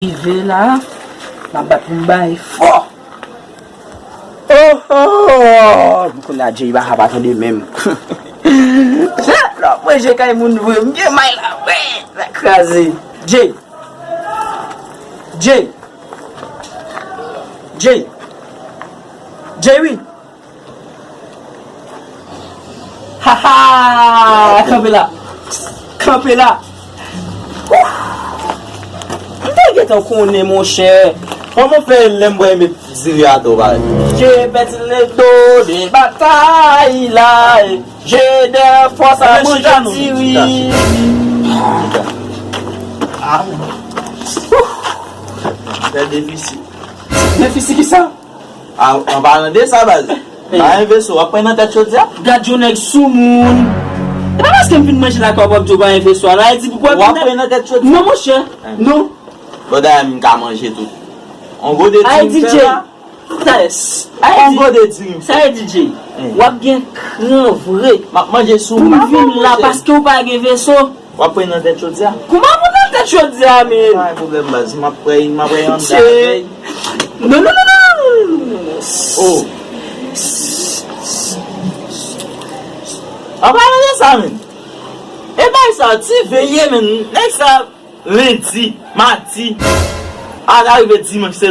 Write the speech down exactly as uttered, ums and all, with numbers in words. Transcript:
Rive la, m ap bat pou m bay fò. Oh, oh, oh. Kounye a Jay pa ka pa tande menm. Lè w manje kay moun vre, m gen may la vre. L a kraze. Jay. Jay. Jay. Jay, wi. Ha ha! Kanpe la! Kanpe la! Ouf! M te gentan konnen, monchè. Kòman fè lè m bwè met diri atò, pare? Je pèdi le do de batay la. Je de fòs a manje diri. Ah, men. Ouf! Fè defisi. Defisi ki sa? A, an palan de sa, baz. Hey. Pa envesti, w ap pran nan tèt chodyè? Gad yon nèg soumoun. E pa paske m vin manje lakay w ap di w pa envesti. Sa vle di pou w ap pran nan tèt chodyè? Non, monchè. Non. Bon, dayè, m ka manje tou. On gode diri m fè la. Sa, sa, on gode diri m fè. Sa e D J. W ap gen kran vre. M ap manje sou m vin la paske w pa gen veso. W ap pran nan tèt chodyè? Kouman pou nan tèt chodyè, men? Pa gen pwoblèm, baz. M ap pran, m ap pran yon dal. Non, non, non, non, non, non, non, non. Oh. An palan de sa, men. E bay sa, ti veye, men. Nèg sa, lendi, madi, a, la rive dimanch, se